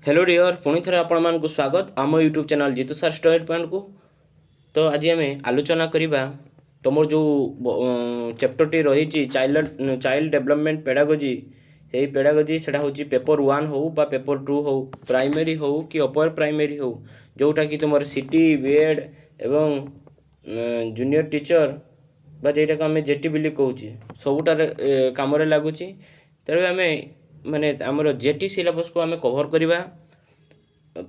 Hello deer, ପୁଣି ଥରେ ଆପଣମାନଙ୍କୁ ସ୍ୱାଗତ ଆମ ୟୁଟ୍ୟୁବ୍ ଚ୍ୟାନେଲ୍ ଜିତୁ ସାର୍ ଷ୍ଟଡି ପଏଣ୍ଟକୁ। ତ ଆଜି ଆମେ ଆଲୋଚନା କରିବା ତୁମର ଯେଉଁ ଚାପ୍ଟରଟି ରହିଛି ଚାଇଲ୍ଡ ଚାଇଲ୍ଡ ଡେଭଲପମେଣ୍ଟ ପେଡ଼ାଗୋଜି। ସେଇ ପେଡ଼ାଗୋଜି ସେଇଟା ହେଉଛି ପେପର୍ 1 ହେଉ ବା ପେପର୍ 2 ହେଉ, ପ୍ରାଇମେରୀ ହେଉ କି ଅପର ପ୍ରାଇମେରୀ ହେଉ, ଯେଉଁଟାକି ତୁମର ସିଟି, ବି ଏଡ଼୍ ଏବଂ ଜୁନିୟର ଟିଚର୍ ବା ଯେଉଁଟାକୁ ଆମେ ଜେଟି ବୋଲି କହୁଛେ, ସବୁଟାରେ କାମରେ ଲାଗୁଛି। ତେଣୁ ଆମେ ମାନେ ଆମର ଜେଟି ସିଲାବସ୍କୁ ଆମେ କଭର୍ କରିବା।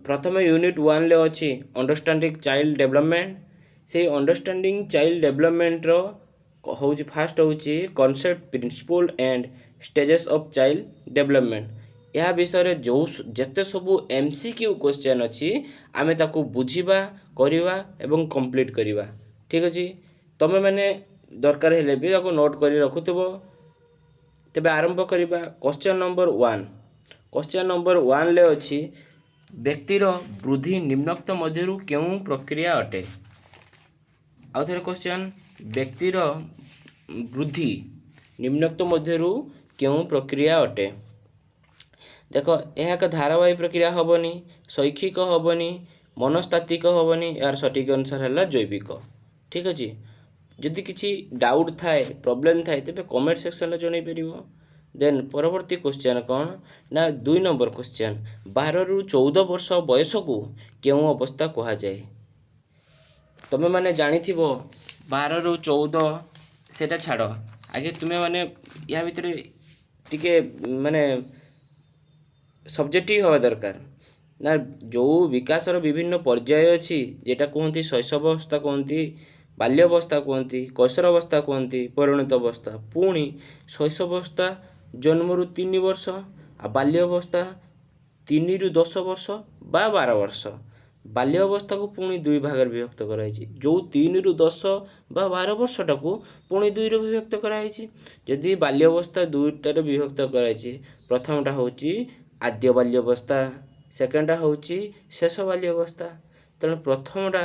ପ୍ରଥମେ ୟୁନିଟ୍ 1ରେ ଅଛି ଅଣ୍ଡରଷ୍ଟାଣ୍ଡିଂ ଚାଇଲ୍ଡ ଡେଭଲପମେଣ୍ଟ। ସେଇ ଅଣ୍ଡରଷ୍ଟାଣ୍ଡିଂ ଚାଇଲ୍ଡ ଡେଭଲପମେଣ୍ଟର ହେଉଛି, ଫାଷ୍ଟ ହେଉଛି concept, principle and stages of child development. ଏହା ବିଷୟରେ ଯେଉଁ ଯେତେ ସବୁ ଏମସିକ୍ୟୁ କ୍ୱେଶ୍ଚନ୍ ଅଛି, ଆମେ ତାକୁ ବୁଝିବା, କରିବା ଏବଂ କମ୍ପ୍ଲିଟ୍ କରିବା। ଠିକ୍ ଅଛି? ତୁମେମାନେ ଦରକାର ହେଲେ ବି ତାକୁ ନୋଟ୍ କରି ରଖୁଥିବ। ତେବେ ଆରମ୍ଭ କରିବା କ୍ୱେଶ୍ଚନ୍ ନମ୍ବର 1। କ୍ୱେଶ୍ଚନ୍ ନମ୍ବର 1ରେ ଅଛି, ବ୍ୟକ୍ତିର ବୃଦ୍ଧି ନିମ୍ନୋକ୍ତ ମଧ୍ୟରୁ କେଉଁ ପ୍ରକ୍ରିୟା ଅଟେ? ଆଉ ଥରେ କ୍ୱେଶ୍ଚନ୍, ବ୍ୟକ୍ତିର ବୃଦ୍ଧି ନିମ୍ନୋକ୍ତ ମଧ୍ୟରୁ କେଉଁ ପ୍ରକ୍ରିୟା ଅଟେ? ଦେଖ, ଏହା ଏକ ଧାରାବାହୀ ପ୍ରକ୍ରିୟା ହେବନି, ଶୈକ୍ଷିକ ହେବନି, ମନସ୍ତାତ୍ତ୍ୱିକ ହେବନି। ଏହାର ସଠିକ୍ ଆନ୍ସର୍ ହେଲା ଜୈବିକ। ଠିକ୍ ଅଛି? ଯଦି କିଛି ଡାଉଟ୍ ଥାଏ, ପ୍ରୋବ୍ଲେମ୍ ଥାଏ, ତେବେ କମେଣ୍ଟ ସେକ୍ସନରେ ଜଣାଇ ପାରିବ। ଦେନ୍ ପରବର୍ତ୍ତୀ କ୍ୱେଶ୍ଚନ୍ କ'ଣ ନା 2 ନମ୍ବର କ୍ୱେଶ୍ଚନ୍, 12ରୁ 14 ବର୍ଷ ବୟସକୁ କେଉଁ ଅବସ୍ଥା କୁହାଯାଏ? ତୁମେମାନେ ଜାଣିଥିବ 12ରୁ 14। ସେଇଟା ଛାଡ଼, ଆଗେ ତୁମେମାନେ ୟା ଭିତରେ ଟିକେ ମାନେ ସବଜେକ୍ଟିଭ ହେବା ଦରକାର ନା। ଯେଉଁ ବିକାଶର ବିଭିନ୍ନ ପର୍ଯ୍ୟାୟ ଅଛି, ଯେଟା କୁହନ୍ତି ଶୈଶବ ଅବସ୍ଥା କୁହନ୍ତି, ବାଲ୍ୟ ଅବସ୍ଥା କୁହନ୍ତି, କୈଶୋର ଅବସ୍ଥା କୁହନ୍ତି, ପରିଣତ ଅବସ୍ଥା। ପୁଣି ଶୈଶବ ଅବସ୍ଥା ଜନ୍ମରୁ 3 ବର୍ଷ ଆଉ ବାଲ୍ୟ ଅବସ୍ଥା 3ରୁ 10 ବର୍ଷ ବା 12 ବର୍ଷ। ବାଲ୍ୟ ଅବସ୍ଥାକୁ ପୁଣି ଦୁଇ ଭାଗରେ ବିଭକ୍ତ କରାଯାଇଛି। ଯେଉଁ 3ରୁ 10 ବା 12 ବର୍ଷଟାକୁ ପୁଣି ଦୁଇରେ ବିଭକ୍ତ କରାଯାଇଛି। ଯଦି ବାଲ୍ୟ ଅବସ୍ଥା ଦୁଇଟାରେ ବିଭକ୍ତ କରାଯାଇଛି, ପ୍ରଥମଟା ହେଉଛି ଆଦ୍ୟ ବାଲ୍ୟ ଅବସ୍ଥା, ସେକେଣ୍ଡଟା ହେଉଛି ଶେଷ ବାଲ୍ୟ ଅବସ୍ଥା। ତେଣୁ ପ୍ରଥମଟା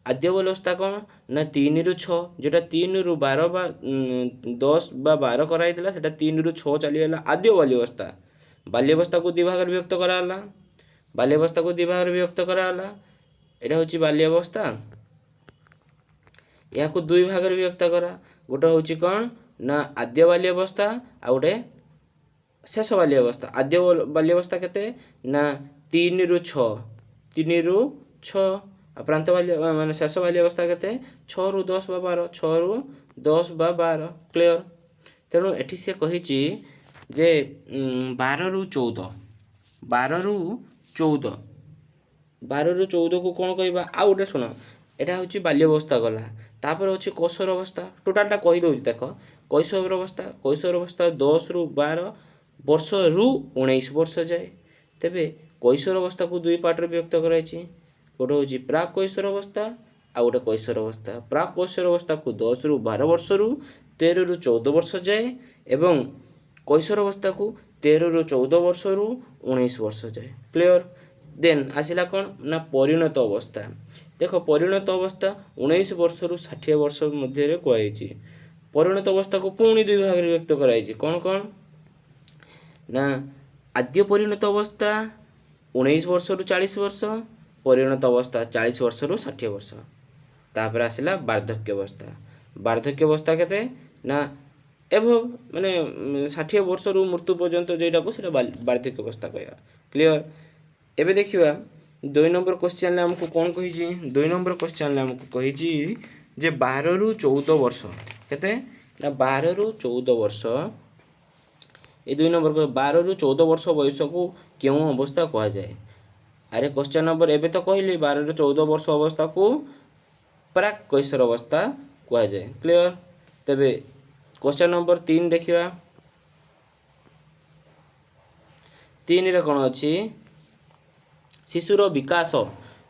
ଆଦ୍ୟ ବାଲ୍ୟ ଅବସ୍ଥା କ'ଣ ନା 3ରୁ 6। ଯେଉଁଟା 3ରୁ 12 ବା 10 ବା 12 କରାଯାଇଥିଲା, ସେଇଟା 3ରୁ 6 ଚାଲିଗଲା ଆଦ୍ୟ ବାଲ୍ୟ ଅବସ୍ଥା। ବାଲ୍ୟ ଅବସ୍ଥାକୁ ଦୁଇ ଭାଗରେ ବିଭକ୍ତ କରାଗଲା। ବାଲ୍ୟ ଅବସ୍ଥାକୁ ଦୁଇ ଭାଗରେ ବିଭକ୍ତ କରାଗଲା। ଏଇଟା ହେଉଛି ବାଲ୍ୟ ଅବସ୍ଥା। ଏହାକୁ ଦୁଇ ଭାଗରେ ବିଭକ୍ତ କରା। ଗୋଟେ ହେଉଛି କ'ଣ ନା ଆଦ୍ୟ ବାଲ୍ୟ ଅବସ୍ଥା ଆଉ ଗୋଟେ ଶେଷ ବାଲ୍ୟ ଅବସ୍ଥା। ଆଦ୍ୟ ବାଲ୍ୟ ଅବସ୍ଥା କେତେ ନା 3ରୁ 6, 3ରୁ 6। ଆଉ ପ୍ରାନ୍ତ ବାଲ୍ୟ ମାନେ ଶେଷ ବାଲ୍ୟ ଅବସ୍ଥା କେତେ? 6ରୁ 10 ବା 12, 6ରୁ 10 ବା 12। କ୍ଲିଅର? ତେଣୁ ଏଠି ସେ କହିଛି ଯେ 12ରୁ 14, 12ରୁ 14, 12ରୁ 14କୁ କ'ଣ କହିବା? ଆଉ ଗୋଟେ ଶୁଣ, ଏଇଟା ହେଉଛି ବାଲ୍ୟ ଅବସ୍ଥା ଗଲା। ତାପରେ ଅଛି କୈଶୋର ଅବସ୍ଥା। ଟୋଟାଲଟା କହିଦେଉଛି, ଦେଖ। କୈଶୋର ଅବସ୍ଥା, କୈଶୋର ଅବସ୍ଥା 10ରୁ 12 ବର୍ଷରୁ 19 ବର୍ଷ ଯାଏ। ତେବେ କୈଶୋର ଅବସ୍ଥାକୁ ଦୁଇ ପାର୍ଟରେ ବିଭକ୍ତ କରାଯାଇଛି। ଗୋଟେ ହେଉଛି ପ୍ରାକ୍ କୈଶୋର ଅବସ୍ଥା ଆଉ ଗୋଟେ କୈଶୋର ଅବସ୍ଥା। ପ୍ରାକ୍ କୈଶୋର ଅବସ୍ଥାକୁ 10ରୁ 12 ବର୍ଷରୁ 13ରୁ 14 ବର୍ଷ ଯାଏ ଏବଂ କୈଶୋର ଅବସ୍ଥାକୁ 13ରୁ 14 ବର୍ଷରୁ 19 ବର୍ଷ ଯାଏ। କ୍ଲିଅର? ଦେନ୍ ଆସିଲା କ'ଣ ନା ପରିଣତ ଅବସ୍ଥା। ଦେଖ, ପରିଣତ ଅବସ୍ଥା 19 ବର୍ଷରୁ 60 ବର୍ଷ ମଧ୍ୟରେ କୁହାଯାଇଛି। ପରିଣତ ଅବସ୍ଥାକୁ ପୁଣି ଦୁଇ ଭାଗରେ ବିଭକ୍ତ କରାଯାଇଛି। କ'ଣ କ'ଣ ନା ଆଦ୍ୟ ପରିଣତ ଅବସ୍ଥା 19 ବର୍ଷରୁ 40 ବର୍ଷ, ପରିଣତ ଅବସ୍ଥା 40 ବର୍ଷରୁ 60 ବର୍ଷ। ତାପରେ ଆସିଲା ବାର୍ଦ୍ଧକ୍ୟ ଅବସ୍ଥା। ବାର୍ଦ୍ଧକ୍ୟ ଅବସ୍ଥା କେତେ ନା ଏବଭ ମାନେ 60 ବର୍ଷରୁ ମୃତ୍ୟୁ ପର୍ଯ୍ୟନ୍ତ ଯେଉଁଟାକୁ, ସେଇଟା ବାର୍ଦ୍ଧକ୍ୟ ଅବସ୍ଥା କହିବା। କ୍ଲିଅର? ଏବେ ଦେଖିବା 2 ନମ୍ବର କ୍ୱେଶ୍ଚନରେ ଆମକୁ କ'ଣ କହିଛି। 2 ନମ୍ବର କ୍ୱେଶ୍ଚନରେ ଆମକୁ କହିଛି ଯେ 12ରୁ 14 ବର୍ଷ। କେତେ ନା 12ରୁ 14 ବର୍ଷ। ଏ 2 ନମ୍ବର, 12ରୁ 14 ବର୍ଷ ବୟସକୁ କେଉଁ ଅବସ୍ଥା କୁହାଯାଏ? ଆରେ, କ୍ୱେଶ୍ଚନ୍ ନମ୍ବର ଏବେ ତ କହିଲି, 12ରୁ 14 ବର୍ଷ ଅବସ୍ଥାକୁ ପ୍ରାକ୍ କୈଶୋର ଅବସ୍ଥା କୁହାଯାଏ। କ୍ଲିଅର? ତେବେ କ୍ୱେଶ୍ଚନ୍ ନମ୍ବର 3 ଦେଖିବା। 3ରେ କ'ଣ ଅଛି? ଶିଶୁର ବିକାଶ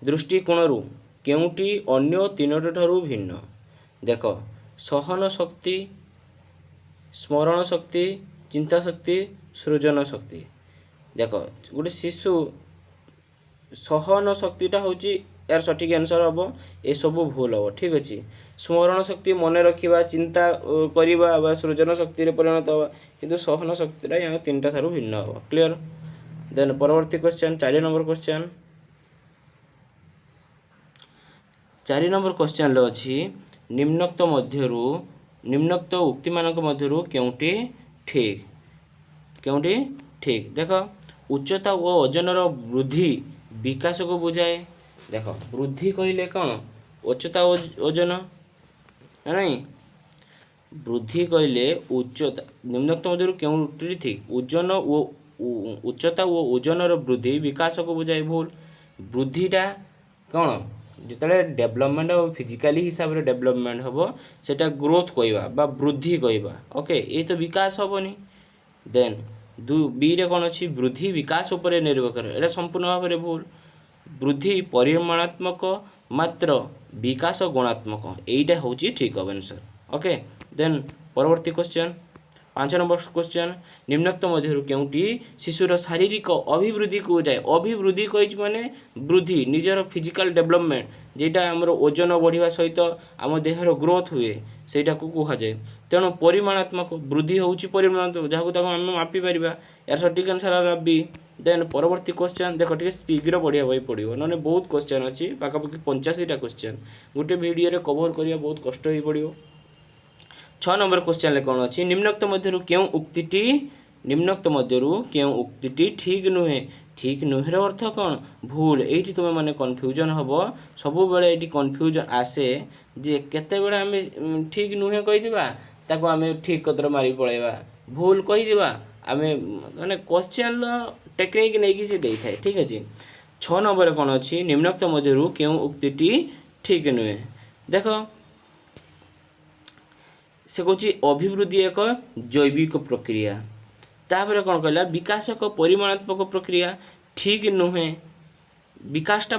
ଦୃଷ୍ଟିକୋଣରୁ କେଉଁଟି ଅନ୍ୟ ତିନୋଟି ଠାରୁ ଭିନ୍ନ? ଦେଖ, ସହନ ଶକ୍ତି, ସ୍ମରଣ ଶକ୍ତି, ଚିନ୍ତା ଶକ୍ତି, ସୃଜନ ଶକ୍ତି। ଦେଖ, ଗୋଟେ ଶିଶୁ ସହନ ଶକ୍ତିଟା ହେଉଛି ଏହାର ସଠିକ୍ ଆନ୍ସର୍ ହେବ, ଏସବୁ ଭୁଲ ହେବ। ଠିକ୍ ଅଛି? ସ୍ମରଣ ଶକ୍ତି ମନେ ରଖିବା, ଚିନ୍ତା କରିବା ବା ସୃଜନ ଶକ୍ତିରେ ପରିଣତ ହେବା, କିନ୍ତୁ ସହନ ଶକ୍ତିଟା ୟା ତିନିଟା ଠାରୁ ଭିନ୍ନ ହେବ। କ୍ଲିଅର? ଦେନ୍ ପରବର୍ତ୍ତୀ କ୍ୱେଶ୍ଚନ୍, 4 ନମ୍ବର କ୍ୱେଶ୍ଚନ୍। 4 ନମ୍ବର କ୍ୱେଶ୍ଚନ୍ରେ ଅଛି, ନିମ୍ନୋକ୍ତ ମଧ୍ୟରୁ, ନିମ୍ନୋକ୍ତ ଉକ୍ତିମାନଙ୍କ ମଧ୍ୟରୁ କେଉଁଟି ଠିକ୍? କେଉଁଟି ଠିକ୍? ଦେଖ, ଉଚ୍ଚତା ଓ ଓଜନର ବୃଦ୍ଧି ବିକାଶକୁ ବୁଝାଏ। ଦେଖ, ବୃଦ୍ଧି କହିଲେ କ'ଣ? ଉଚ୍ଚତା ଓ ଓଜନ ନା ନାଇଁ? ବୃଦ୍ଧି କହିଲେ ଉଚ୍ଚତା। ନିମ୍ନୋକ୍ତ ମଧ୍ୟରୁ କେଉଁଟି ଠିକ୍? ଓଜନ ଓ ଉଚ୍ଚତା ଓ ଓଜନର ବୃଦ୍ଧି ବିକାଶକୁ ବୁଝାଏ, ଭୁଲ। ବୃଦ୍ଧିଟା କ'ଣ? ଯେତେବେଳେ ଡେଭଲପମେଣ୍ଟ ହେବ, ଫିଜିକାଲି ହିସାବରେ ଡେଭଲପମେଣ୍ଟ ହେବ, ସେଇଟା ଗ୍ରୋଥ୍ କହିବା ବା ବୃଦ୍ଧି କହିବା। ଓକେ, ଏଇ ତ ବିକାଶ ହେବନି। ଦେନ୍ ବିରେ କ'ଣ ଅଛି? ବୃଦ୍ଧି ବିକାଶ ଉପରେ ନିର୍ଭର କରେ, ଏଇଟା ସମ୍ପୂର୍ଣ୍ଣ ଭାବରେ ଭୁଲ। ବୃଦ୍ଧି ପରିମାଣାତ୍ମକ, ମାତ୍ର ବିକାଶ ଗୁଣାତ୍ମକ। ଏଇଟା ହେଉଛି ଠିକ୍ ଆନ୍ସର୍। ଓକେ, ଦେନ୍ ପରବର୍ତ୍ତୀ କ୍ୱେଶ୍ଚନ୍, 5 ନମ୍ବର କ୍ୱେଶ୍ଚନ୍। ନିମ୍ନୋକ୍ତ ମଧ୍ୟରୁ କେଉଁଟି ଶିଶୁର ଶାରୀରିକ ଅଭିବୃଦ୍ଧିକୁ ଯାଏ? ଅଭିବୃଦ୍ଧି କହିଛି ମାନେ ବୃଦ୍ଧି, ନିଜର ଫିଜିକାଲ ଡେଭଲପମେଣ୍ଟ, ଯେଇଟା ଆମର ଓଜନ ବଢ଼ିବା ସହିତ ଆମ ଦେହର ଗ୍ରୋଥ୍ ହୁଏ, ସେଇଟାକୁ କୁହାଯାଏ। ତେଣୁ ପରିମାଣାତ୍ମକ ବୃଦ୍ଧି ହେଉଛି ପରିମାଣାତ୍ମକ, ଯାହାକୁ ତାକୁ ଆମେ ମାପିପାରିବା। ଏହାର ସଠିକ୍ ଆନ୍ସର୍ ହେଲା ବି। ଦେନ୍ ପରବର୍ତ୍ତୀ କ୍ୱେଶ୍ଚନ୍। ଦେଖ, ଟିକେ ଶୀଘ୍ର ପଢ଼ିବା ପାଇଁ ପଡ଼ିବ, ନହେଲେ ବହୁତ କ୍ୱେଶ୍ଚନ୍ ଅଛି, ପାଖାପାଖି 85ଟା କ୍ୱେଶ୍ଚନ୍ ଗୋଟେ ଭିଡ଼ିଓରେ କଭର୍ କରିବା ବହୁତ କଷ୍ଟ ହେଇପଡ଼ିବ। 6 ନମ୍ବର କ୍ୱେଶ୍ଚନ୍ରେ କ'ଣ ଅଛି? ନିମ୍ନୋକ୍ତ ମଧ୍ୟରୁ କେଉଁ ଉକ୍ତିଟି, ନିମ୍ନୋକ୍ତ ମଧ୍ୟରୁ କେଉଁ ଉକ୍ତିଟି ଠିକ୍ ନୁହେଁ? ଠିକ୍ ନୁହେଁର ଅର୍ଥ କ'ଣ? ଭୁଲ। ଏଇଠି ତୁମେ ମାନେ କନଫ୍ୟୁଜନ୍ ହେବ। ସବୁବେଳେ ଏଇଠି କନଫ୍ୟୁଜନ୍ ଆସେ ଯେ କେତେବେଳେ ଆମେ ଠିକ୍ ନୁହେଁ କହିଥିବା, ତାକୁ ଆମେ ଠିକ୍ କତର ମାରି ପଳେଇବା। ଭୁଲ କହିଥିବା ଆମେ, ମାନେ କ୍ୱେଶ୍ଚନ୍ର ଟେକ୍ନିକ୍ ନେଇକି ସେ ଦେଇଥାଏ। ଠିକ୍ ଅଛି, 6 ନମ୍ବରରେ କ'ଣ ଅଛି? ନିମ୍ନୋକ୍ତ ମଧ୍ୟରୁ କେଉଁ ଉକ୍ତିଟି ଠିକ୍ ନୁହେଁ? ଦେଖ, ସେ କହୁଛି ଅଭିବୃଦ୍ଧି ଏକ ଜୈବିକ ପ୍ରକ୍ରିୟା। ତାପରେ କ'ଣ କହିଲା? ବିକାଶ ଏକ ପରିମାଣାତ୍ମକ ପ୍ରକ୍ରିୟା, ଠିକ୍ ନୁହେଁ। ବିକାଶଟା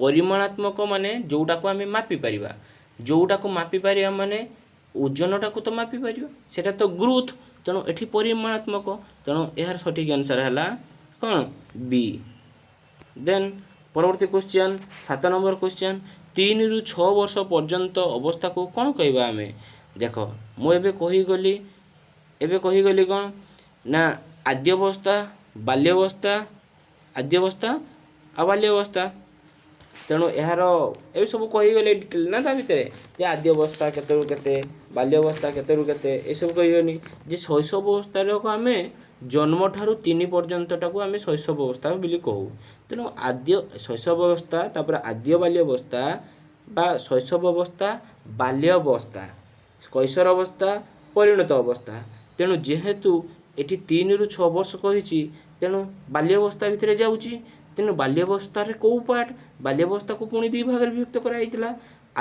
ପରିମାଣାତ୍ମକ ମାନେ ଯେଉଁଟାକୁ ଆମେ ମାପିପାରିବା। ଯେଉଁଟାକୁ ମାପିପାରିବା ମାନେ ଓଜନଟାକୁ ତ ମାପିପାରିବା, ସେଇଟା ତ ଗ୍ରୋଥ୍। ତେଣୁ ଏଠି ପରିମାଣାତ୍ମକ। ତେଣୁ ଏହାର ସଠିକ୍ ଆନ୍ସର୍ ହେଲା କ'ଣ? ବି। ଦେନ୍ ପରବର୍ତ୍ତୀ କ୍ୱେଶ୍ଚନ୍, 7 ନମ୍ବର କ୍ୱେଶ୍ଚନ୍। 3ରୁ 6 ବର୍ଷ ପର୍ଯ୍ୟନ୍ତ ଅବସ୍ଥାକୁ କ'ଣ କହିବା ଆମେ? ଦେଖ, ମୁଁ ଏବେ କହିଗଲି, ଏବେ କହିଗଲି କ'ଣ ନା ଆଦ୍ୟାବସ୍ଥା, ବାଲ୍ୟାବସ୍ଥା, ଆଦ୍ୟାବସ୍ଥା ଆଉ ବାଲ୍ୟାବସ୍ଥା। ତେଣୁ ଏହାର ଏସବୁ କହିଗଲେ ଡିଟେଲ୍ ନା ତା ଭିତରେ ଯେ ଆଦ୍ୟାବସ୍ଥା କେତେରୁ କେତେ, ବାଲ୍ୟାବସ୍ଥା କେତେରୁ କେତେ, ଏସବୁ କହିଗନି ଯେ ଶୈଶବ ଅବସ୍ଥାକୁ ଆମେ ଜନ୍ମଠାରୁ 3 ପର୍ଯ୍ୟନ୍ତଟାକୁ ଆମେ ଶୈଶବ ଅବସ୍ଥା ବୋଲି କହୁ। ତେଣୁ ଆଦ୍ୟ ଶୈଶବ ଅବସ୍ଥା, ତାପରେ ଆଦ୍ୟ ବାଲ୍ୟାବସ୍ଥା ବା ଶୈଶବ ଅବସ୍ଥା, ବାଲ୍ୟାବସ୍ଥା, କୈଶୋର ଅବସ୍ଥା, ପରିଣତ ଅବସ୍ଥା। ତେଣୁ ଯେହେତୁ ଏଠି 3ରୁ 6 ବର୍ଷ କହିଛି, ତେଣୁ ବାଲ୍ୟାବସ୍ଥା ଭିତରେ ଯାଉଛି। ତେଣୁ ବାଲ୍ୟାବସ୍ଥାରେ କେଉଁ ପାର୍ଟ? ବାଲ୍ୟାବସ୍ଥାକୁ ପୁଣି ଦୁଇ ଭାଗରେ ବିଭକ୍ତ କରାଯାଇଥିଲା,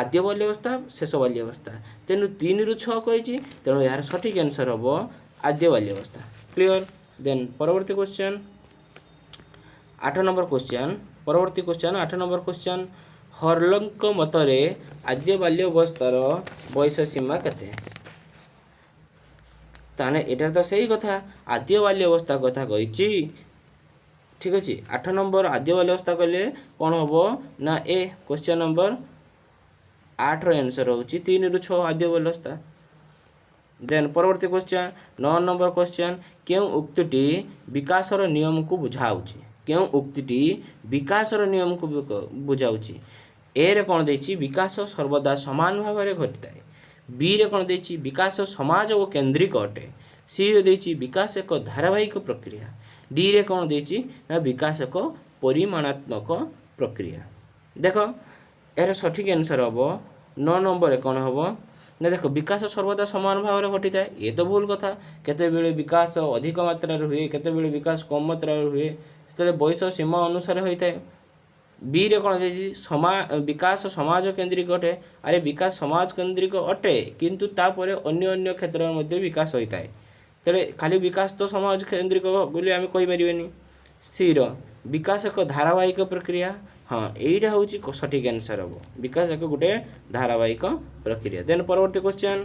ଆଦ୍ୟ ବାଲ୍ୟାବସ୍ଥା, ଶେଷ ବାଲ୍ୟାବସ୍ଥା। ତେଣୁ 3ରୁ 6 କହିଛି, ତେଣୁ ଏହାର ସଠିକ୍ ଆନ୍ସର୍ ହେବ ଆଦ୍ୟ ବାଲ୍ୟାବସ୍ଥା। କ୍ଲିଅର? ଦେନ୍ ପରବର୍ତ୍ତୀ କ୍ୱେଶ୍ଚନ୍, 8 ନମ୍ବର କ୍ୱେଶ୍ଚନ୍। ପରବର୍ତ୍ତୀ କ୍ୱେଶ୍ଚନ୍, 8 ନମ୍ବର କ୍ୱେଶ୍ଚନ୍। ହର୍ଲଙ୍କ ମତରେ ଆଦ୍ୟ ବାଲ୍ୟାବସ୍ଥାର ବୟସ ସୀମା କେତେ? ତାହେଲେ ଏଇଟା ତ ସେଇ କଥା, ଆଦ୍ୟ ବାଲ୍ୟାବସ୍ଥା କଥା କହିଛି। ଠିକ୍ ଅଛି, 8 ନମ୍ବର ଆଦ୍ୟ ବାଲ୍ୟାବସ୍ଥା କହିଲେ କ'ଣ ହେବ ନା ଏ। କ୍ୱେଶ୍ଚନ୍ ନମ୍ବର 8ର ଆନ୍ସର୍ ହେଉଛି 3ରୁ 6 ଆଦ୍ୟ ବାଲ୍ୟାବସ୍ଥା। ଦେନ୍ ପରବର୍ତ୍ତୀ କ୍ୱେଶ୍ଚନ୍, 9 ନମ୍ବର କ୍ୱେଶ୍ଚନ୍। କେଉଁ ଉକ୍ତିଟି ବିକାଶର ନିୟମକୁ ବୁଝାଉଛି? କେଉଁ ଉକ୍ତିଟି ବିକାଶର ନିୟମକୁ ବୁଝାଉଛି? ଏରେ କ'ଣ ଦେଇଛି? ବିକାଶ ସର୍ବଦା ସମାନ ଭାବରେ ଘଟିଥାଏ। ବିରେ କ'ଣ ଦେଇଛି? ବିକାଶ ସମାଜ ଓ କେନ୍ଦ୍ରିକ ଅଟେ। ସିରେ ଦେଇଛି ବିକାଶ ଏକ ଧାରାବାହିକ ପ୍ରକ୍ରିୟା। ଡିରେ କ'ଣ ଦେଇଛି ନା ବିକାଶ ଏକ ପରିମାଣାତ୍ମକ ପ୍ରକ୍ରିୟା। ଦେଖ, ଏହାର ସଠିକ୍ ଆନ୍ସର୍ ହେବ 9 ନମ୍ବରରେ କ'ଣ ହେବ ନା, ଦେଖ, ବିକାଶ ସର୍ବଦା ସମାନ ଭାବରେ ଘଟିଥାଏ, ଏ ତ ଭୁଲ କଥା। କେତେବେଳେ ବିକାଶ ଅଧିକ ମାତ୍ରାରେ ହୁଏ, କେତେବେଳେ ବିକାଶ କମ୍ ମାତ୍ରାରେ ହୁଏ, ସେତେବେଳେ ବୟସ ସୀମା ଅନୁସାରେ ହୋଇଥାଏ। ବିରେ କ'ଣ ଦେଇଛି? ବିକାଶ ସମାଜ କେନ୍ଦ୍ରିକ ଅଟେ। ଆରେ, ବିକାଶ ସମାଜ କେନ୍ଦ୍ରିକ ଅଟେ, କିନ୍ତୁ ତାପରେ ଅନ୍ୟ ଅନ୍ୟ କ୍ଷେତ୍ରରେ ମଧ୍ୟ ବିକାଶ ହୋଇଥାଏ। ତେବେ ଖାଲି ବିକାଶ ତ ସମାଜ କେନ୍ଦ୍ରିକ ବୋଲି ଆମେ କହିପାରିବାନି। ସିର ବିକାଶ ଏକ ଧାରାବାହିକ ପ୍ରକ୍ରିୟା। ହଁ, ଏଇଟା ହେଉଛି ସଠିକ୍ ଆନ୍ସର୍ ହେବ। ବିକାଶ ଏକ ଗୋଟେ ଧାରାବାହିକ ପ୍ରକ୍ରିୟା। ଦେନ୍ ପରବର୍ତ୍ତୀ କ୍ୱେଶ୍ଚନ୍,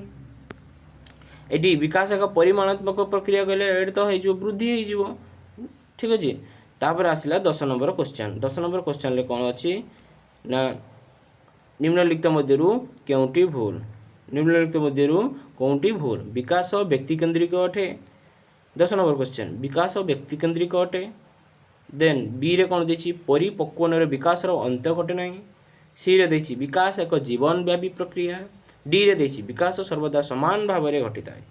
ଏଠି ବିକାଶ ଏକ ପରିମାଣାତ୍ମକ ପ୍ରକ୍ରିୟା କହିଲେ ଏଠି ତ ହେଇଯିବ, ବୃଦ୍ଧି ହେଇଯିବ। ଠିକ୍ ଅଛି, ତାପରେ ଆସିଲା 10 ନମ୍ବର କ୍ୱେଶ୍ଚନ୍। 10 ନମ୍ବର କ୍ୱେଶ୍ଚନ୍ରେ କ'ଣ ଅଛି ନା, ନିମ୍ନଲିଖିତ ମଧ୍ୟରୁ କେଉଁଟି ଭୁଲ? ନିମ୍ନଲିଖିତ ମଧ୍ୟରୁ କେଉଁଟି ଭୁଲ? ବିକାଶ ବ୍ୟକ୍ତିକେନ୍ଦ୍ରିକ ଅଟେ। 10 ନମ୍ବର କ୍ୱେଶ୍ଚନ୍, ବିକାଶ ବ୍ୟକ୍ତିକେନ୍ଦ୍ରିକ ଅଟେ। ଦେନ୍ ବିରେ କ'ଣ ଦେଇଛି? ପରିପକ୍ୱନର ବିକାଶର ଅନ୍ତ ଘଟେ ନାହିଁ। ସିରେ ଦେଇଛି, ବିକାଶ ଏକ ଜୀବନବ୍ୟାପୀ ପ୍ରକ୍ରିୟା। ଡିରେ ଦେଇଛି, ବିକାଶ ସର୍ବଦା ସମାନ ଭାବରେ ଘଟିଥାଏ।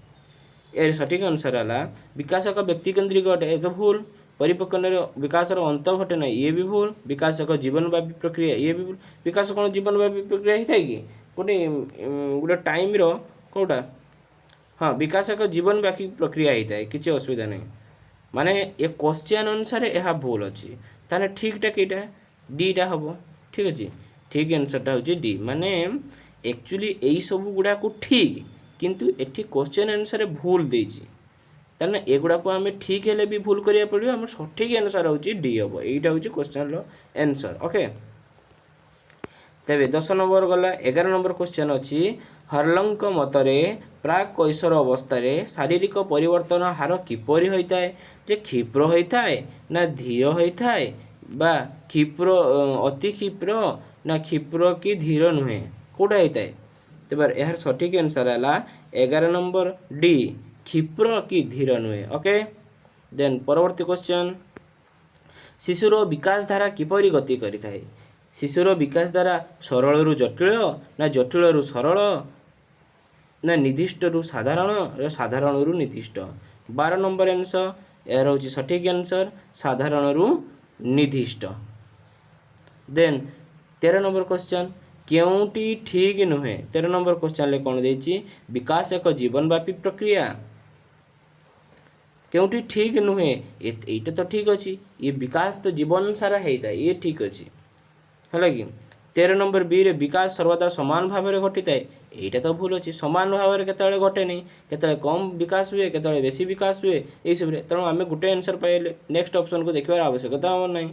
ଏର ସଠିକ୍ ଆନ୍ସର୍ ହେଲା, ବିକାଶ ଏକ ବ୍ୟକ୍ତିକେନ୍ଦ୍ରିକ ଅଟେ, ଏ ତ ଭୁଲ। ପରିପକ୍ୱନର ବିକାଶର ଅନ୍ତ ଘଟେ ନାହିଁ, ଇଏ ବି ଭୁଲ। ବିକାଶ ଏକ ଜୀବନବ୍ୟାପୀ ପ୍ରକ୍ରିୟା, ଇଏ ବି ଭୁଲ। ବିକାଶ କ'ଣ ଜୀବନବ୍ୟାପୀ ପ୍ରକ୍ରିୟା ହେଇଥାଏ କି? ଗୋଟେ ଟାଇମ୍ର କେଉଁଟା? ହଁ, ବିକାଶ ଏକ ଜୀବନବ୍ୟାପୀ ପ୍ରକ୍ରିୟା ହେଇଥାଏ, କିଛି ଅସୁବିଧା ନାହିଁ। ମାନେ ଏ କ୍ୱଶ୍ଚିନ୍ ଅନୁସାରେ ଏହା ଭୁଲ ଅଛି। ତାହେଲେ ଠିକ୍ଟା କେଇଟା? ଡିଟା ହେବ। ଠିକ୍ ଅଛି, ଠିକ୍ ଆନ୍ସର୍ଟା ହେଉଛି ଡି। ମାନେ ଆକ୍ଚୁଆଲି ଏଇସବୁ ଗୁଡ଼ାକୁ ଠିକ୍, କିନ୍ତୁ ଏଠି କ୍ୱଶ୍ଚିନ୍ ଅନୁସାରେ ଭୁଲ ଦେଇଛି। ତାହେଲେ ଏଗୁଡ଼ାକୁ ଆମେ ଠିକ୍ ହେଲେ ବି ଭୁଲ କରିବାକୁ ପଡ଼ିବ। ଆମର ସଠିକ୍ ଆନ୍ସର୍ ହେଉଛି ଡି ହେବ। ଏଇଟା ହେଉଛି କ୍ୱଶ୍ଚିନ୍ର ଆନ୍ସର୍। ଓକେ, ତେବେ 10 ନମ୍ବର ଗଲା। 11 ନମ୍ବର କ୍ୱଶ୍ଚନ୍ ଅଛି, ହର୍ଲଙ୍କ ମତରେ ପ୍ରାକ୍ କୈଶୋର ଅବସ୍ଥାରେ ଶାରୀରିକ ପରିବର୍ତ୍ତନ ହାର କିପରି ହୋଇଥାଏ? ଯେ କ୍ଷିପ୍ର ହୋଇଥାଏ ନା ଧୀର ହୋଇଥାଏ ବା କ୍ଷିପ୍ର, ଅତି କ୍ଷିପ୍ର ନା କ୍ଷିପ୍ର କି ଧୀର ନୁହେଁ, କେଉଁଟା ହେଇଥାଏ? ତେବେ ଏହାର ସଠିକ୍ ଆନ୍ସର୍ ହେଲା 11 ନମ୍ବର ଡି, କ୍ଷିପ୍ର କି ଧୀର ନୁହେଁ। ଓକେ, ଦେନ୍ ପରବର୍ତ୍ତୀ କ୍ୱଶ୍ଚନ୍, ଶିଶୁର ବିକାଶ ଧାରା କିପରି ଗତି କରିଥାଏ? ଶିଶୁର ବିକାଶ ଧାରା ସରଳରୁ ଜଟିଳ ନା ଜଟିଳରୁ ସରଳ ନା ନିର୍ଦ୍ଦିଷ୍ଟରୁ ସାଧାରଣ ନା ସାଧାରଣରୁ ନିର୍ଦ୍ଦିଷ୍ଟ? 12 ନମ୍ବର ଆନ୍ସର୍, ଏହାର ହେଉଛି ସଠିକ୍ ଆନ୍ସର୍ ସାଧାରଣରୁ ନିର୍ଦ୍ଦିଷ୍ଟ। ଦେନ୍ 13 ନମ୍ବର କ୍ୱଶ୍ଚନ୍, କେଉଁଟି ଠିକ୍ ନୁହେଁ? 13 ନମ୍ବର କ୍ୱଶ୍ଚନ୍ରେ କ'ଣ ଦେଇଛି? ବିକାଶ ଏକ ଜୀବନବ୍ୟାପୀ ପ୍ରକ୍ରିୟା। କେଉଁଟି ଠିକ୍ ନୁହେଁ? ଏଇଟା ତ ଠିକ୍ ଅଛି। ଇଏ ବିକାଶ ତ ଜୀବନ ସାରା ହେଇଥାଏ, ଇଏ ଠିକ୍ ଅଛି। ହେଲା କି? 13 ନମ୍ବର ବିରେ, ବିକାଶ ସର୍ବଦା ସମାନ ଭାବରେ ଘଟିଥାଏ। ଏଇଟା ତ ଭୁଲ ଅଛି। ସମାନ ଭାବରେ କେତେବେଳେ ଘଟେନି। କେତେବେଳେ କମ୍ ବିକାଶ ହୁଏ, କେତେବେଳେ ବେଶୀ ବିକାଶ ହୁଏ ଏଇସବୁରେ। ତେଣୁ ଆମେ ଗୋଟେ ଆନ୍ସର୍ ପାଇଲେ ନେକ୍ସଟ ଅପସନ୍କୁ ଦେଖିବାର ଆବଶ୍ୟକତା ଆମର ନାହିଁ।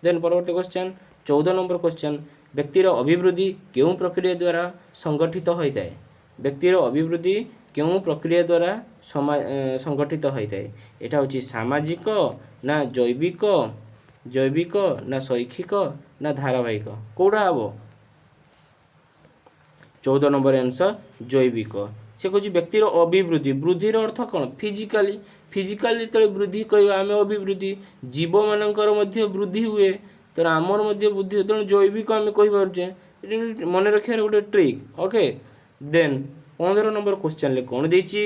ଦେନ୍ ପରବର୍ତ୍ତୀ କ୍ୱଶ୍ଚନ୍, 14 ନମ୍ବର କ୍ୱଶ୍ଚନ୍, ବ୍ୟକ୍ତିର ଅଭିବୃଦ୍ଧି କେଉଁ ପ୍ରକ୍ରିୟା ଦ୍ୱାରା ସଂଗଠିତ ହୋଇଥାଏ? ବ୍ୟକ୍ତିର ଅଭିବୃଦ୍ଧି କେଉଁ ପ୍ରକ୍ରିୟା ଦ୍ୱାରା ସଂଗଠିତ ହୋଇଥାଏ? ଏଇଟା ହେଉଛି ସାମାଜିକ ନା ଜୈବିକ ନା ଶୈକ୍ଷିକ ନା ଧାରାବାହିକ, କେଉଁଟା ହେବ? 14 ନମ୍ବର ଆନ୍ସର୍ ଜୈବିକ। ସେ କହୁଛି ବ୍ୟକ୍ତିର ଅଭିବୃଦ୍ଧି, ବୃଦ୍ଧିର ଅର୍ଥ କ'ଣ? ଫିଜିକାଲି। ଫିଜିକାଲି ଯେତେବେଳେ ବୃଦ୍ଧି କହିବା ଆମେ ଅଭିବୃଦ୍ଧି, ଜୀବମାନଙ୍କର ମଧ୍ୟ ବୃଦ୍ଧି ହୁଏ, ତେଣୁ ଆମର ମଧ୍ୟ ବୃଦ୍ଧି ହୁଏ। ତେଣୁ ଜୈବିକ ଆମେ କହିପାରୁଛେ। ଏଠି ମନେ ରଖିବାର ଗୋଟେ ଟ୍ରିକ୍। ଓକେ, ଦେନ୍ 15 ନମ୍ବର କ୍ୱଶ୍ଚନ୍ରେ କ'ଣ ଦେଇଛି?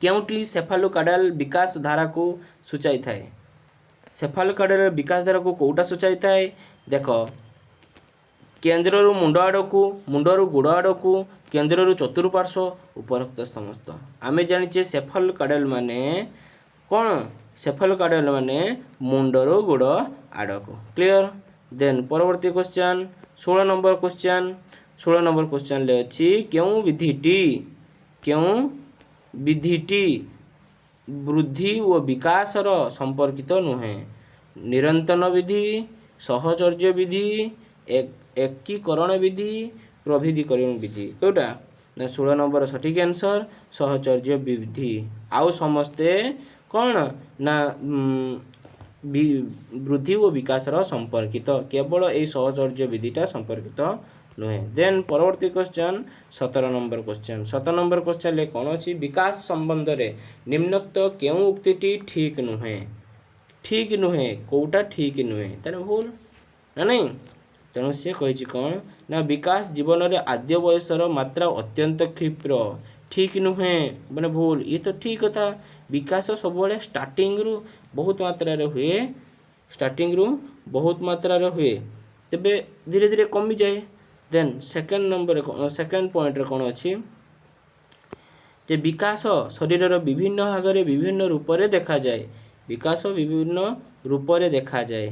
କେଉଁଟି ସେଫାଲୋକାଡାଲ ବିକାଶ ଧାରାକୁ ସୂଚାଇଥାଏ? ସେଫାଲୋକାଡାଲ ବିକାଶ ଧାରାକୁ କେଉଁଟା ସୂଚାଇଥାଏ? ଦେଖ, କେନ୍ଦ୍ରରୁ ମୁଣ୍ଡ ଆଡ଼କୁ, ମୁଣ୍ଡରୁ ଗୋଡ଼ ଆଡ଼କୁ, କେନ୍ଦ୍ରରୁ ଚତୁଃପାର୍ଶ୍ୱ, ଉପରୋକ୍ତ ସମସ୍ତ। ଆମେ ଜାଣିଛେ ସେଫାଲୋକାଡାଲ ମାନେ କ'ଣ? ସେଫାଲୋକାଡାଲ ମାନେ ମୁଣ୍ଡରୁ ଗୋଡ଼ ଆଡ଼କୁ। କ୍ଲିଅର? ଦେନ୍ ପରବର୍ତ୍ତୀ କ୍ୱଶ୍ଚନ୍, 16 ନମ୍ବର କ୍ୱଶ୍ଚନ୍। 16 ନମ୍ବର କ୍ୱଶ୍ଚନ୍ରେ ଅଛି, କେଉଁ ବିଧିଟି ବୃଦ୍ଧି ଓ ବିକାଶର ସମ୍ପର୍କିତ ନୁହେଁ? ନିରନ୍ତନ ବିଧି, ସହଚର୍ଯ୍ୟ ବିଧି, ଏକୀକରଣ ବିଧି, ପ୍ରଭେଦୀକରଣ ବିଧି, କେଉଁଟା? ନା, 16 ନମ୍ବର ସଠିକ୍ ଆନ୍ସର୍ ସହଚର୍ଯ୍ୟ ବିଧି। ଆଉ ସମସ୍ତେ କ'ଣ ନା ବୃଦ୍ଧି ଓ ବିକାଶର ସମ୍ପର୍କିତ, କେବଳ ଏଇ ସହଚର୍ଯ୍ୟ ବିଧିଟା ସମ୍ପର୍କିତ ନୁହେଁ। ଦେନ୍ ପରବର୍ତ୍ତୀ କ୍ୱଶ୍ଚନ୍, 17 ନମ୍ବର କ୍ୱଶ୍ଚନ୍। 17 ନମ୍ବର କ୍ୱଶ୍ଚନ୍ରେ କ'ଣ ଅଛି? ବିକାଶ ସମ୍ବନ୍ଧରେ ନିମ୍ନୋକ୍ତ କେଉଁ ଉକ୍ତିଟି ଠିକ୍ ନୁହେଁ? ଠିକ୍ ନୁହେଁ, କେଉଁଟା ଠିକ୍ ନୁହେଁ? ତାହେଲେ ଭୁଲ ନା ନାଇଁ? ତେଣୁ ସେ କହିଛି କ'ଣ ନା ବିକାଶ ଜୀବନରେ ଆଦ୍ୟ ବୟସର ମାତ୍ରା ଅତ୍ୟନ୍ତ କ୍ଷିପ୍ର। ଠିକ୍ ନୁହେଁ ମାନେ ଭୁଲ। ଇଏ ତ ଠିକ୍ କଥା। ବିକାଶ ସବୁବେଳେ ଷ୍ଟାର୍ଟିଂରୁ ବହୁତ ମାତ୍ରାରେ ହୁଏ, ଷ୍ଟାର୍ଟିଂରୁ ବହୁତ ମାତ୍ରାରେ ହୁଏ, ତେବେ ଧୀରେ ଧୀରେ କମିଯାଏ। ଦେନ୍ ସେକେଣ୍ଡ ନମ୍ବର, ସେକେଣ୍ଡ ପଏଣ୍ଟରେ କ'ଣ ଅଛି ଯେ ବିକାଶ ଶରୀରର ବିଭିନ୍ନ ଭାଗରେ ବିଭିନ୍ନ ରୂପରେ ଦେଖାଯାଏ। ବିକାଶ ବିଭିନ୍ନ ରୂପରେ ଦେଖାଯାଏ,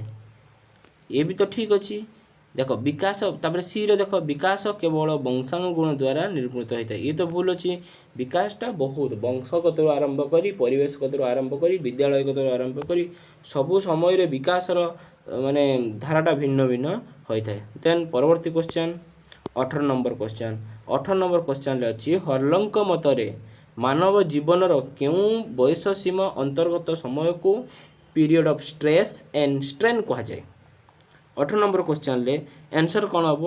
ଏ ବି ତ ଠିକ୍ ଅଛି। ଦେଖ, ବିକାଶ, ତାପରେ ସିରେ ଦେଖ, ବିକାଶ କେବଳ ବଂଶାନୁଗୁଣ ଦ୍ୱାରା ନିର୍ମିତ ହୋଇଥାଏ। ଇଏ ତ ଭୁଲ ଅଛି। ବିକାଶଟା ବହୁତ ବଂଶଗତରୁ ଆରମ୍ଭ କରି, ପରିବେଶଗତରୁ ଆରମ୍ଭ କରି, ବିଦ୍ୟାଳୟଗତରୁ ଆରମ୍ଭ କରି ସବୁ ସମୟରେ ବିକାଶର ମାନେ ଧାରାଟା ଭିନ୍ନ ଭିନ୍ନ ହୋଇଥାଏ। ଦେନ୍ ପରବର୍ତ୍ତୀ କ୍ୱଶ୍ଚନ୍, 18 ନମ୍ବର କ୍ୱଶ୍ଚନ୍। 18 ନମ୍ବର କ୍ୱଶ୍ଚନ୍ରେ ଅଛି, ହର୍ଲଙ୍କ ମତରେ ମାନବ ଜୀବନର କେଉଁ ବୟସ ସୀମା ଅନ୍ତର୍ଗତ ସମୟକୁ period of stress and strain କୁହାଯାଏ? 18 ନମ୍ବର କ୍ୱଶ୍ଚନ୍ରେ ଆନ୍ସର୍ କ'ଣ ହେବ?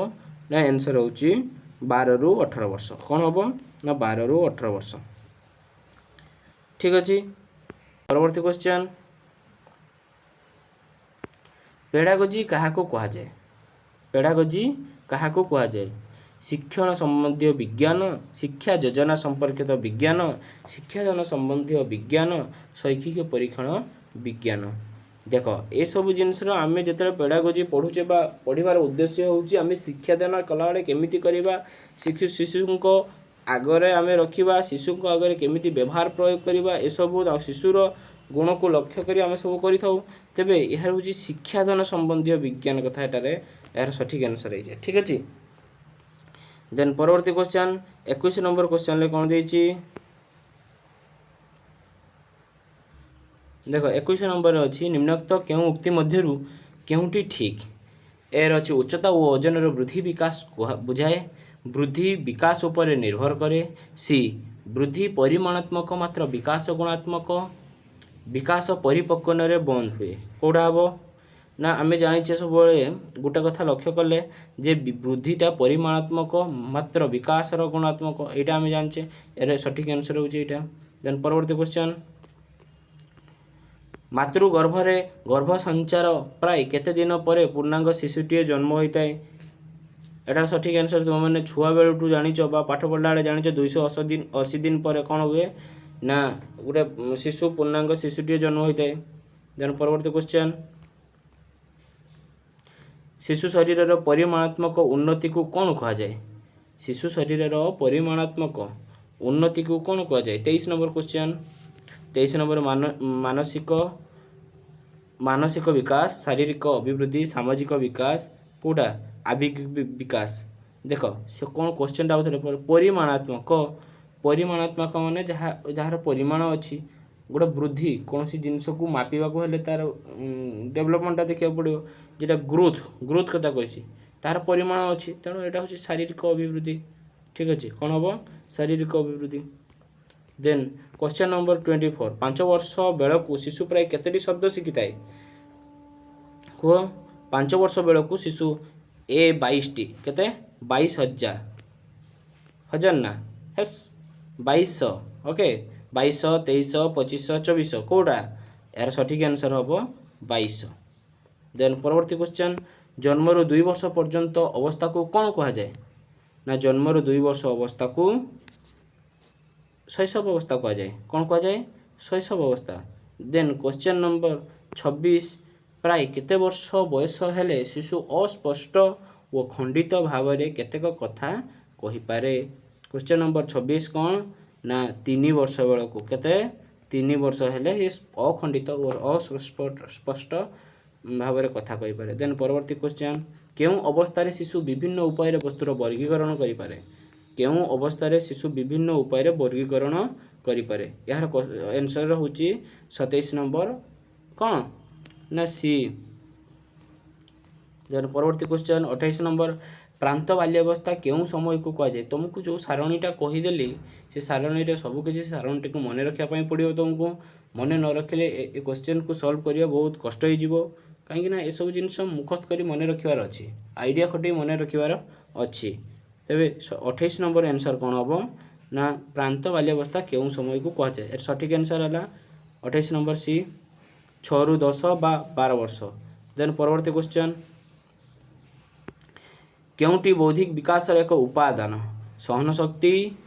ନା, ଆନ୍ସର୍ ହେଉଛି 12ରୁ 18 ବର୍ଷ। କ'ଣ ହେବ ନା 12ରୁ 18 ବର୍ଷ। ଠିକ୍ ଅଛି, ପରବର୍ତ୍ତୀ କ୍ୱଶ୍ଚନ୍। ପେଡାଗୋଜି କାହାକୁ କୁହାଯାଏ? ପେଡାଗୋଜି କାହାକୁ କୁହାଯାଏ? ଶିକ୍ଷଣ ସମ୍ବନ୍ଧୀୟ ବିଜ୍ଞାନ, ଶିକ୍ଷା ଯୋଜନା ସମ୍ପର୍କିତ ବିଜ୍ଞାନ, ଶିକ୍ଷାଦାନ ସମ୍ବନ୍ଧୀୟ ବିଜ୍ଞାନ, ଶୈକ୍ଷିକ ପରୀକ୍ଷଣ ବିଜ୍ଞାନ। ଦେଖ, ଏସବୁ ଜିନିଷର ଆମେ ଯେତେବେଳେ ପେଡାଗୋଜି ପଢ଼ୁଛେ ବା ପଢ଼ିବାର ଉଦ୍ଦେଶ୍ୟ ହେଉଛି ଆମେ ଶିକ୍ଷାଦାନ କଲାବେଳେ କେମିତି କରିବା, ଶିଶୁଙ୍କ ଆଗରେ ଆମେ ରଖିବା, ଶିଶୁଙ୍କ ଆଗରେ କେମିତି ବ୍ୟବହାର ପ୍ରୟୋଗ କରିବା, ଏସବୁ ଆଉ ଶିଶୁର ଗୁଣକୁ ଲକ୍ଷ୍ୟ କରି ଆମେ ସବୁ କରିଥାଉ। ତେବେ ଏହା ହେଉଛି ଶିକ୍ଷାଦାନ ସମ୍ବନ୍ଧୀୟ ବିଜ୍ଞାନ କଥା। ଏଠାରେ ଏହାର ସଠିକ୍ ଆନ୍ସର୍ ହେଇଯାଏ। ଠିକ୍ ଅଛି। ଦେନ୍ ପରବର୍ତ୍ତୀ କ୍ୱେଶ୍ଚନ୍, 21 ନମ୍ବର କ୍ୱେଶ୍ଚନ୍ରେ କ'ଣ ଦେଇଛି ଦେଖ। 21 ନମ୍ବରରେ ଅଛି, ନିମ୍ନୋକ୍ତ କେଉଁ ଉକ୍ତି ମଧ୍ୟରୁ କେଉଁଟି ଠିକ୍? ଏର ଅଛି, ଉଚ୍ଚତା ଓ ଓଜନର ବୃଦ୍ଧି ବିକାଶ ବୁଝାଏ, ବୃଦ୍ଧି ବିକାଶ ଉପରେ ନିର୍ଭର କରେ, ସି ବୃଦ୍ଧି ପରିମାଣାତ୍ମକ ମାତ୍ର ବିକାଶ ଗୁଣାତ୍ମକ, ବିକାଶ ପରିପକ୍ୱନରେ ବନ୍ଦ ହୁଏ। କେଉଁଟା ହେବ ନା, ଆମେ ଜାଣିଛେ ସବୁବେଳେ ଗୋଟେ କଥା ଲକ୍ଷ୍ୟ କଲେ ଯେ ବୃଦ୍ଧିଟା ପରିମାଣାତ୍ମକ ମାତ୍ର ବିକାଶର ଗୁଣାତ୍ମକ, ଏଇଟା ଆମେ ଜାଣିଛେ। ଏର ସଠିକ୍ ଆନ୍ସର୍ ହେଉଛି ଏଇଟା। ଦେନ୍ ପରବର୍ତ୍ତୀ କ୍ୱେଶ୍ଚନ୍, ମାତୃ ଗର୍ଭରେ ଗର୍ଭ ସଞ୍ଚାର ପ୍ରାୟ କେତେ ଦିନ ପରେ ପୂର୍ଣ୍ଣାଙ୍ଗ ଶିଶୁଟିଏ ଜନ୍ମ ହୋଇଥାଏ? ଏଟାର ସଠିକ୍ ଆନ୍ସର୍ ତୁମେମାନେ ଛୁଆବେଳଠୁ ଜାଣିଛ ବା ପାଠ ପଢ଼ିଲା ବେଳେ ଜାଣିଛ, 280 ଦିନ, 80 ଦିନ ପରେ କ'ଣ ହୁଏ ନା ଗୋଟେ ଶିଶୁ, ପୂର୍ଣ୍ଣାଙ୍ଗ ଶିଶୁଟିଏ ଜନ୍ମ ହୋଇଥାଏ। ଦେନ୍ ପରବର୍ତ୍ତୀ କ୍ୱେଶ୍ଚନ୍, ଶିଶୁ ଶରୀରର ପରିମାଣାତ୍ମକ ଉନ୍ନତିକୁ କ'ଣ କୁହାଯାଏ? ଶିଶୁ ଶରୀରର ପରିମାଣାତ୍ମକ ଉନ୍ନତିକୁ କ'ଣ କୁହାଯାଏ? 23 ନମ୍ବର କ୍ୱେଶ୍ଚନ୍। 23 ନମ୍ବର, ମାନସିକ ବିକାଶ, ଶାରୀରିକ ଅଭିବୃଦ୍ଧି, ସାମାଜିକ ବିକାଶ, କେଉଁଟା? ଆବେଗିକ ବିକାଶ। ଦେଖ, ସେ କ'ଣ କ୍ୱେଶ୍ଚନଟା ଆଉଥରେ। ପରିମାଣାତ୍ମକ, ପରିମାଣାତ୍ମକ ମାନେ ଯାହାର ପରିମାଣ ଅଛି। ଗୋଟେ ବୃଦ୍ଧି, କୌଣସି ଜିନିଷକୁ ମାପିବାକୁ ହେଲେ ତାର ଡେଭଲପମେଣ୍ଟଟା ଦେଖିବାକୁ ପଡ଼ିବ। ଯେଟା ଗ୍ରୋଥ୍, ଗ୍ରୋଥ୍ କଥା କହିଛି, ତାର ପରିମାଣ ଅଛି। ତେଣୁ ଏଇଟା ହେଉଛି ଶାରୀରିକ ଅଭିବୃଦ୍ଧି। ଠିକ୍ ଅଛି। କ'ଣ ହେବ? ଶାରୀରିକ ଅଭିବୃଦ୍ଧି। ଦେନ୍ କ୍ୱେଶ୍ଚନ୍ ନମ୍ବର 24, 5 ବର୍ଷ ବେଳକୁ ଶିଶୁ ପ୍ରାୟ କେତୋଟି ଶବ୍ଦ ଶିଖିଥାଏ କୁହ? 5 ବର୍ଷ ବେଳକୁ ଶିଶୁ ଏ 22ଟି, କେତେ? 22,000, ହଜାର ନା ହେସ୍, 2200। ଓକେ, 2200, 2300, 2500, 2400, କେଉଁଟା? ଏହାର ସଠିକ୍ ଆନ୍ସର୍ ହେବ 2200। ଦେନ୍ ପରବର୍ତ୍ତୀ କ୍ୱେଶ୍ଚନ୍, ଜନ୍ମରୁ 2 ବର୍ଷ ପର୍ଯ୍ୟନ୍ତ ଅବସ୍ଥାକୁ କ'ଣ କୁହାଯାଏ ନା, ଜନ୍ମରୁ 2 ବର୍ଷ ଅବସ୍ଥାକୁ ଶୈଶବ ଅବସ୍ଥା କୁହାଯାଏ। କ'ଣ କୁହାଯାଏ? ଶୈଶବ ଅବସ୍ଥା। ଦେନ୍ କ୍ୱେଶ୍ଚନ୍ ନମ୍ବର 26, ପ୍ରାୟ କେତେ ବର୍ଷ ବୟସ ହେଲେ ଶିଶୁ ଅସ୍ପଷ୍ଟ ଓ ଖଣ୍ଡିତ ଭାବରେ କେତେକ କଥା କହିପାରେ? କ୍ୱେଶ୍ଚନ୍ ନମ୍ବର 26 କ'ଣ ନା 3 ବର୍ଷ ବେଳକୁ। କେତେ? 3 ବର୍ଷ ହେଲେ ଏ ଅଖଣ୍ଡିତ ଓ ଅସ୍ପଷ୍ଟ ଭାବରେ କଥା କହିପାରେ। ଦେନ୍ ପରବର୍ତ୍ତୀ କ୍ୱେଶ୍ଚନ୍, କେଉଁ ଅବସ୍ଥାରେ ଶିଶୁ ବିଭିନ୍ନ ଉପାୟରେ ବସ୍ତୁର ବର୍ଗୀକରଣ କରିପାରେ? କେଉଁ ଅବସ୍ଥାରେ ଶିଶୁ ବିଭିନ୍ନ ଉପାୟରେ ବର୍ଗୀକରଣ କରିପାରେ? ଏହାର ଆନ୍ସର୍ ହେଉଛି 27 ନମ୍ବର କ'ଣ ନା ସି। ଦେନ୍ ପରବର୍ତ୍ତୀ କ୍ୱେଶ୍ଚନ୍, 28 ନମ୍ବର, ପ୍ରାନ୍ତ ବାଲ୍ୟାବସ୍ଥା କେଉଁ ସମୟକୁ କୁହାଯାଏ? ତୁମକୁ ଯେଉଁ ସାରଣୀଟା କହିଦେଲି, ସେ ସାରଣୀରେ ସବୁକିଛି, ସାରଣୀଟିକୁ ମନେ ରଖିବା ପାଇଁ ପଡ଼ିବ ତୁମକୁ। ମନେ ନ ରଖିଲେ ଏ କ୍ୱେଶ୍ଚନ୍କୁ ସଲ୍ଭ କରିବା ବହୁତ କଷ୍ଟ ହେଇଯିବ, କାହିଁକିନା ଏସବୁ ଜିନିଷ ମୁଖସ୍ଥ କରି ମନେ ରଖିବାର ଅଛି, ଆଇଡ଼ିଆ ଖଟେଇ ମନେ ରଖିବାର ଅଛି। ତେବେ 28 ନମ୍ବର ଆନ୍ସର୍ କ'ଣ ହେବ ନା, ପ୍ରାନ୍ତ ବାଲ୍ୟାବସ୍ଥା କେଉଁ ସମୟକୁ କୁହାଯାଏ? ଏର ସଠିକ୍ ଆନ୍ସର୍ ହେଲା 28 ନମ୍ବର ସି, 6ରୁ 10 ବା 12 ବର୍ଷ। ଦେନ୍ ପରବର୍ତ୍ତୀ କ୍ୱେଶ୍ଚନ୍, କେଉଁଟି ବୌଦ୍ଧିକ ବିକାଶର ଏକ ଉପାଦାନ? ସହନ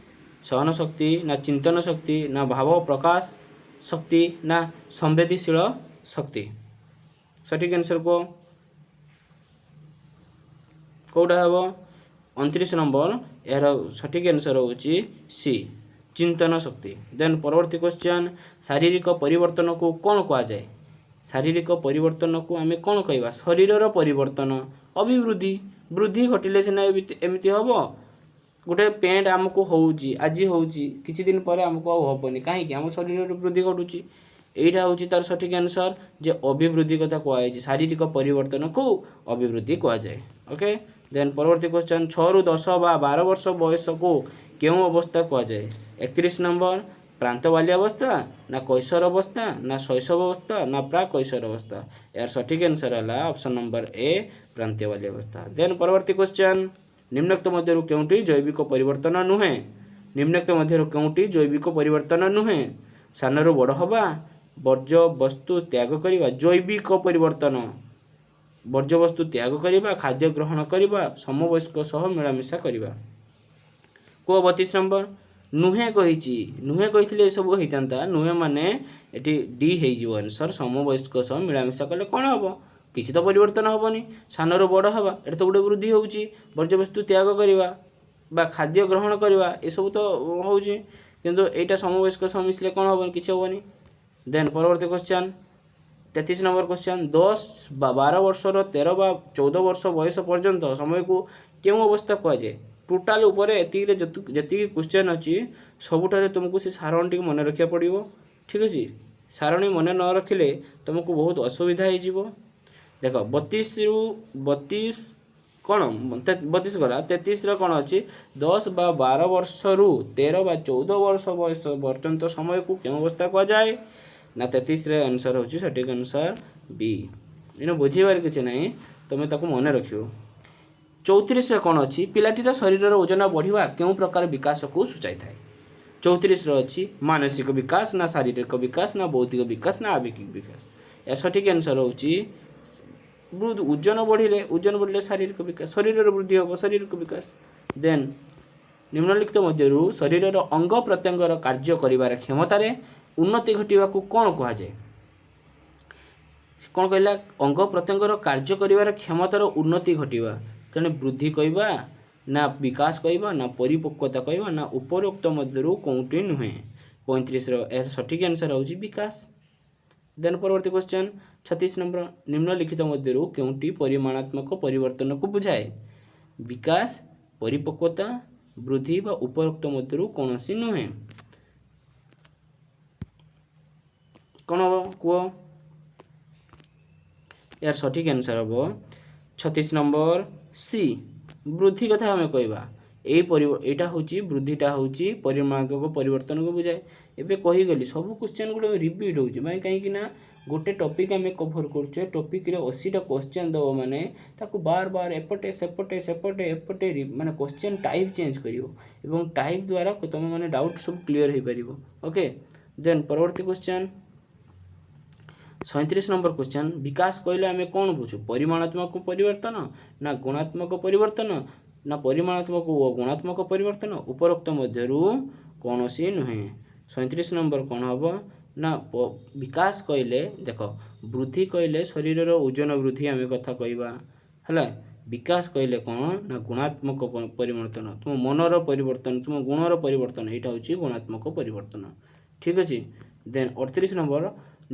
ଶକ୍ତି ନା ଚିନ୍ତନ ଶକ୍ତି ନା ଭାବ ପ୍ରକାଶ ଶକ୍ତି ନା ସମ୍ବେଦନଶୀଳ ଶକ୍ତି? ସଠିକ୍ ଆନ୍ସର୍ କୁହ, କେଉଁଟା ହେବ? 29 ନମ୍ବର, ଏହାର ସଠିକ୍ ଆନ୍ସର୍ ହେଉଛି ସି, ଚିନ୍ତନ ଶକ୍ତି। ଦେନ୍ ପରବର୍ତ୍ତୀ କ୍ୱେଶ୍ଚନ୍, ଶାରୀରିକ ପରିବର୍ତ୍ତନକୁ କ'ଣ କୁହାଯାଏ? ଶାରୀରିକ ପରିବର୍ତ୍ତନକୁ ଆମେ କ'ଣ କହିବା? ଶରୀରର ପରିବର୍ତ୍ତନ, ଅଭିବୃଦ୍ଧି। ବୃଦ୍ଧି ଘଟିଲେ ସିନା ଏମିତି ହେବ। ଗୋଟେ ପ୍ୟାଣ୍ଟ ଆମକୁ ହେଉଛି, ଆଜି ହେଉଛି, କିଛି ଦିନ ପରେ ଆମକୁ ଆଉ ହେବନି। କାହିଁକି? ଆମ ଶରୀରରେ ବୃଦ୍ଧି ଘଟୁଛି। ଏଇଟା ହେଉଛି ତାର ସଠିକ୍ ଆନ୍ସର୍ ଯେ ଅଭିବୃଦ୍ଧି କଥା କୁହାଯାଇଛି। ଶାରୀରିକ ପରିବର୍ତ୍ତନକୁ ଅଭିବୃଦ୍ଧି କୁହାଯାଏ। ଓକେ, ଦେନ୍ ପରବର୍ତ୍ତୀ କ୍ୱେଶ୍ଚନ୍, 6ରୁ 10 ବା 12 ବର୍ଷ ବୟସକୁ କେଉଁ ଅବସ୍ଥା କୁହାଯାଏ? 31 ନମ୍ବର, ପ୍ରାନ୍ତ ବାଲ୍ୟାବସ୍ଥା ନା କୈଶୋର ଅବସ୍ଥା ନା ଶୈଶବ ଅବସ୍ଥା ନା ପ୍ରାକ୍ କୈଶୋର ଅବସ୍ଥା? ଏହାର ସଠିକ୍ ଆନ୍ସର୍ ହେଲା ଅପସନ୍ ନମ୍ବର ଏ, ପ୍ରାନ୍ତୀୟ ବାଲ୍ୟାବସ୍ଥା। ଦେନ୍ ପରବର୍ତ୍ତୀ କ୍ୱେଶ୍ଚନ୍, ନିମ୍ନୋକ୍ତ ମଧ୍ୟରୁ କେଉଁଟି ଜୈବିକ ପରିବର୍ତ୍ତନ ନୁହେଁ? ନିମ୍ନୋକ୍ତ ମଧ୍ୟରୁ କେଉଁଟି ଜୈବିକ ପରିବର୍ତ୍ତନ ନୁହେଁ? ସାନରୁ ବଡ଼ ହେବା, ବର୍ଜ୍ୟ ବସ୍ତୁ ତ୍ୟାଗ କରିବା। ଜୈବିକ ପରିବର୍ତ୍ତନ, ବର୍ଜ୍ୟବସ୍ତୁ ତ୍ୟାଗ କରିବା, ଖାଦ୍ୟ ଗ୍ରହଣ କରିବା, ସମବୟସ୍କ ସହ ମିଳାମିଶା କରିବା। କୁହ 32 ନମ୍ବର। ନୁହେଁ କହିଛି, ନୁହେଁ କହିଥିଲେ ଏସବୁ ହେଇଥାନ୍ତା। ନୁହେଁ ମାନେ ଏଠି ଡି ହେଇଯିବ ଆନ୍ସର୍। ସମବୟସ୍କ ସହ ମିଳାମିଶା କଲେ କ'ଣ ହେବ? କିଛି ତ ପରିବର୍ତ୍ତନ ହେବନି। ସାନରୁ ବଡ଼ ହେବା, ଏଟା ତ ଗୋଟେ ବୃଦ୍ଧି ହେଉଛି। ବର୍ଜ୍ୟବସ୍ତୁ ତ୍ୟାଗ କରିବା ବା ଖାଦ୍ୟ ଗ୍ରହଣ କରିବା, ଏସବୁ ତ ହେଉଛି, କିନ୍ତୁ ଏଇଟା ସମବୟସ୍କ ସହ ମିଶିଲେ କ'ଣ ହେବନି? କିଛି ହେବନି। ଦେନ୍ ପରବର୍ତ୍ତୀ କ୍ୱେଶ୍ଚନ୍, 33 ନମ୍ବର କ୍ୱେଶ୍ଚନ୍। 10 ବା 12 ବର୍ଷର 13 ବା 14 ବର୍ଷ ବୟସ ପର୍ଯ୍ୟନ୍ତ ସମୟକୁ କେଉଁ ଅବସ୍ଥା କୁହାଯାଏ? ଟୋଟାଲ୍ ଉପରେ ଏତିକିରେ ଯେତିକି କ୍ୱେଶ୍ଚନ୍ ଅଛି, ସବୁଠାରେ ତୁମକୁ ସେ ସାରଣୀଟିକୁ ମନେ ରଖିବାକୁ ପଡ଼ିବ। ଠିକ୍ ଅଛି? ସାରଣୀ ମନେ ନ ରଖିଲେ ତୁମକୁ ବହୁତ ଅସୁବିଧା ହେଇଯିବ। ଦେଖ, 32ରୁ 32 କ'ଣ? 32 ଗଲା, 33ର କ'ଣ ଅଛି? 10 ବା 12 ବର୍ଷରୁ 13 ବା 14 ବର୍ଷ ବୟସ ପର୍ଯ୍ୟନ୍ତ ସମୟକୁ କେଉଁ ଅବସ୍ଥା କୁହାଯାଏ ନା, 33ରେ ଆନ୍ସର୍ ହେଉଛି ସଠିକ୍ ଆନ୍ସର୍ ବି। ଏଇନା ବୁଝିବାର କିଛି ନାହିଁ, ତୁମେ ତାକୁ ମନେ ରଖିବ। 34ରେ କ'ଣ ଅଛି? ପିଲାଟିର ଶରୀରର ଓଜନ ବଢ଼ିବା କେଉଁ ପ୍ରକାର ବିକାଶକୁ ସୂଚାଇଥାଏ? 34ର ଅଛି ମାନସିକ ବିକାଶ ନା ଶାରୀରିକ ବିକାଶ ନା ବୌଦ୍ଧିକ ବିକାଶ ନା ଆବେଗିକ ବିକାଶ? ଏହାର ସଠିକ୍ ଆନ୍ସର୍ ହେଉଛି ଓଜନ ବଢ଼ିଲେ ଶାରୀରିକ ବିକାଶ, ଶରୀରର ବୃଦ୍ଧି ହେବ, ଶାରୀରିକ ବିକାଶ। ଦେନ୍ ନିମ୍ନଲିଖିତ ମଧ୍ୟରୁ ଶରୀରର ଅଙ୍ଗ ପ୍ରତ୍ୟଙ୍ଗର କାର୍ଯ୍ୟ କରିବାର କ୍ଷମତାରେ ଉନ୍ନତି ଘଟିବାକୁ କ'ଣ କୁହାଯାଏ? କ'ଣ କହିଲା? ଅଙ୍ଗ ପ୍ରତ୍ୟଙ୍ଗର କାର୍ଯ୍ୟ କରିବାର କ୍ଷମତାର ଉନ୍ନତି ଘଟିବା। ତେଣୁ ବୃଦ୍ଧି କହିବା ନା ବିକାଶ କହିବା ନା ପରିପକ୍ୱତା କହିବା ନା ଉପରୋକ୍ତ ମଧ୍ୟରୁ କେଉଁଟି ନୁହେଁ? 35ର ଏହାର ସଠିକ୍ ଆନ୍ସର୍ ହେଉଛି ବିକାଶ। ଦେନ୍ ପରବର୍ତ୍ତୀ କ୍ୱେଶ୍ଚନ୍, 36 ନମ୍ବର। ନିମ୍ନଲିଖିତ ମଧ୍ୟରୁ କେଉଁଟି ପରିମାଣାତ୍ମକ ପରିବର୍ତ୍ତନକୁ ବୁଝାଏ? ବିକାଶ, ପରିପକ୍ୱତା, ବୃଦ୍ଧି ବା ଉପରୋକ୍ତ ମଧ୍ୟରୁ କୌଣସି ନୁହେଁ। କ'ଣ ହେବ କୁହ? ଏହାର ସଠିକ୍ ଆନ୍ସର୍ ହେବ 36 ନମ୍ବର ସି। ବୃଦ୍ଧି କଥା ଆମେ କହିବା। ଏଇଟା ହେଉଛି, ବୃଦ୍ଧିଟା ହେଉଛି ପରିମାଣାତ୍ମକ ପରିବର୍ତ୍ତନକୁ ବୁଝାଏ। ଏବେ କହିଗଲି, ସବୁ କ୍ୱେଶ୍ଚନ୍ ଗୁଡ଼ାକ ରିପିଟ୍ ହେଉଛି। ମାନେ କାହିଁକି ନା ଗୋଟେ ଟପିକ୍ ଆମେ କଭର୍ କରୁଛେ, ଟପିକ୍ରେ 80ଟା କ୍ୱେଶ୍ଚନ୍ ଦେବ, ମାନେ ତାକୁ ବାର ବାର ଏପଟେ ସେପଟେ ସେପଟେ ଏପଟେ, ମାନେ କ୍ୱେଶ୍ଚନ୍ ଟାଇପ୍ ଚେଞ୍ଜ କରିବ ଏବଂ ଟାଇପ୍ ଦ୍ୱାରା ତୁମେ ମାନେ ଡାଉଟ୍ ସବୁ କ୍ଲିଅର୍ ହେଇପାରିବ। ଓକେ, ଦେନ୍ ପରବର୍ତ୍ତୀ କ୍ୱେଶ୍ଚନ୍, 37 ନମ୍ବର କ୍ୱେଶ୍ଚନ୍। ବିକାଶ କହିଲେ ଆମେ କ'ଣ ବୁଝୁ? ପରିମାଣାତ୍ମକ ପରିବର୍ତ୍ତନ ନା ଗୁଣାତ୍ମକ ପରିବର୍ତ୍ତନ ନା ପରିମାଣାତ୍ମକ ଓ ଗୁଣାତ୍ମକ ପରିବର୍ତ୍ତନ, ଉପରୋକ୍ତ ମଧ୍ୟରୁ କୌଣସି ନୁହେଁ? 37 ନମ୍ବର କ'ଣ ହେବ ନା ବିକାଶ କହିଲେ, ଦେଖ, ବୃଦ୍ଧି କହିଲେ ଶରୀରର ଓଜନ ବୃଦ୍ଧି ଆମେ କଥା କହିବା ହେଲା। ବିକାଶ କହିଲେ କ'ଣ ନା ଗୁଣାତ୍ମକ ପରିବର୍ତ୍ତନ, ତୁମ ମନର ପରିବର୍ତ୍ତନ, ତୁମ ଗୁଣର ପରିବର୍ତ୍ତନ, ଏଇଟା ହେଉଛି ଗୁଣାତ୍ମକ ପରିବର୍ତ୍ତନ। ଠିକ୍ ଅଛି? ଦେନ୍ 38 ନମ୍ବର।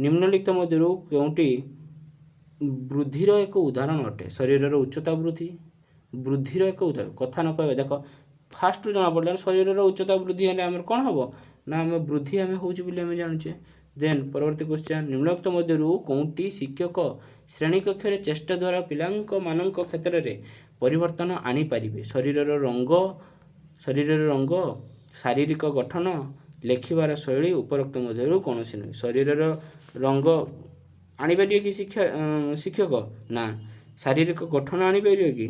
ନିମ୍ନଲିଖିତ ମଧ୍ୟରୁ କେଉଁଟି ବୃଦ୍ଧିର ଏକ ଉଦାହରଣ ଅଟେ? ଶରୀରର ଉଚ୍ଚତା ବୃଦ୍ଧି ବୃଦ୍ଧିର ଏକ ଉଦାହରଣ। କଥା ନ କହିବା, ଦେଖ, ଫାଷ୍ଟରୁ ଜଣାପଡ଼ିଲା, ଶରୀରର ଉଚ୍ଚତା ବୃଦ୍ଧି ହେଲେ ଆମର କ'ଣ ହେବ ନା ଆମେ ବୃଦ୍ଧି ଆମେ ହେଉଛି ବୋଲି ଆମେ ଜାଣୁଛେ। ଦେନ୍ ପରବର୍ତ୍ତୀ କ୍ୱେଶ୍ଚନ୍। ନିମ୍ନୋକ୍ତ ମଧ୍ୟରୁ କେଉଁଟି ଶିକ୍ଷକ ଶ୍ରେଣୀ କକ୍ଷରେ ଚେଷ୍ଟା ଦ୍ୱାରା ପିଲାଙ୍କ ମାନଙ୍କ କ୍ଷେତ୍ରରେ ପରିବର୍ତ୍ତନ ଆଣିପାରିବେ? ଶରୀରର ରଙ୍ଗ, ଶାରୀରିକ ଗଠନ, ଲେଖିବାର ଶୈଳୀ, ଉପରୋକ୍ତ ମଧ୍ୟରୁ କୌଣସି ନୁହେଁ। ଶରୀରର ରଙ୍ଗ ଆଣିପାରିବେ କି ଶିକ୍ଷକ? ନା। ଶାରୀରିକ ଗଠନ ଆଣିପାରିବେ କି?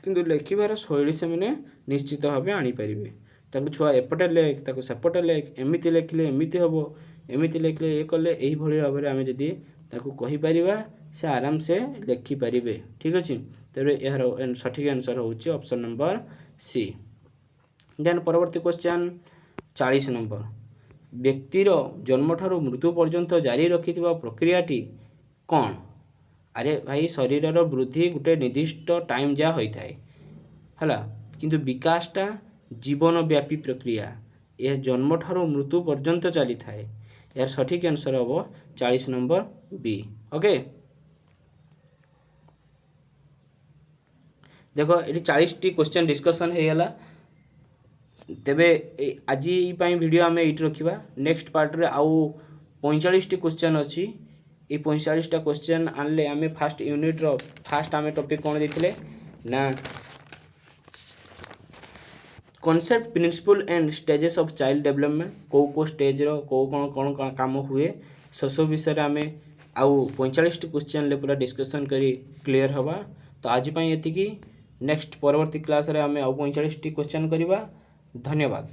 କିନ୍ତୁ ଲେଖିବାର ଶୈଳୀ ସେମାନେ ନିଶ୍ଚିତ ଭାବେ ଆଣିପାରିବେ। ତାକୁ ଛୁଆ ଏପଟେ ଲେଖ, ତାକୁ ସେପଟେ ଲେଖ, ଏମିତି ଲେଖିଲେ ଏମିତି ହେବ, ଏମିତି ଲେଖିଲେ ଇଏ କଲେ, ଏଇଭଳି ଭାବରେ ଆମେ ଯଦି ତାକୁ କହିପାରିବା, ସେ ଆରାମସେ ଲେଖିପାରିବେ। ଠିକ୍ ଅଛି? ତେବେ ଏହାର ସଠିକ୍ ଆନ୍ସର୍ ହେଉଛି ଅପସନ୍ ନମ୍ବର ସି। ଦେନ୍ ପରବର୍ତ୍ତୀ କ୍ୱେଶ୍ଚନ୍, 40 ନମ୍ବର। ବ୍ୟକ୍ତିର ଜନ୍ମଠାରୁ ମୃତ୍ୟୁ ପର୍ଯ୍ୟନ୍ତ ଜାରି ରଖିଥିବା ପ୍ରକ୍ରିୟାଟି କ'ଣ? ଆରେ ଭାଇ, ଶରୀରର ବୃଦ୍ଧି ଗୋଟେ ନିର୍ଦ୍ଦିଷ୍ଟ ଟାଇମ୍ ଯାହା ହୋଇଥାଏ ହେଲା, କିନ୍ତୁ ବିକାଶଟା ଜୀବନବ୍ୟାପୀ ପ୍ରକ୍ରିୟା। ଏହା ଜନ୍ମଠାରୁ ମୃତ୍ୟୁ ପର୍ଯ୍ୟନ୍ତ ଚାଲିଥାଏ। ଏହାର ସଠିକ୍ ଆନ୍ସର୍ ହେବ 40 ନମ୍ବର ବି। ଓକେ, ଦେଖ, ଏଠି 40ଟି କ୍ୱେଶ୍ଚନ୍ ଡିସ୍କସନ୍ ହେଇଗଲା। ତେବେ ଆଜି ପାଇଁ ଭିଡ଼ିଓ ଆମେ ଏଇଠି ରଖିବା। ନେକ୍ସଟ ପାର୍ଟରେ ଆଉ 45ଟି କ୍ୱେଶ୍ଚନ୍ ଅଛି। ଏଇ 45ଟା କ୍ୱେଶ୍ଚନ୍ ଆଣିଲେ ଆମେ ଫାଷ୍ଟ ୟୁନିଟ୍ର ଫାଷ୍ଟ ଆମେ ଟପିକ୍ କ'ଣ ଦେଇଥିଲେ ନା concept, principle and stages of child development। କେଉଁ କେଉଁ ଷ୍ଟେଜ୍ର କେଉଁ କ'ଣ କ'ଣ କ'ଣ କାମ ହୁଏ, ସେସବୁ ବିଷୟରେ ଆମେ ଆଉ 45ଟି କ୍ୱେଶ୍ଚନ୍ରେ ପୁରା ଡିସ୍କସନ୍ କରି କ୍ଲିଅର୍ ହେବା। ତ ଆଜି ପାଇଁ ଏତିକି। ନେକ୍ସଟ ପରବର୍ତ୍ତୀ କ୍ଲାସ୍ରେ ଆମେ ଆଉ 45ଟି କ୍ୱେଶ୍ଚନ୍ କରିବା। ଧନ୍ୟବାଦ।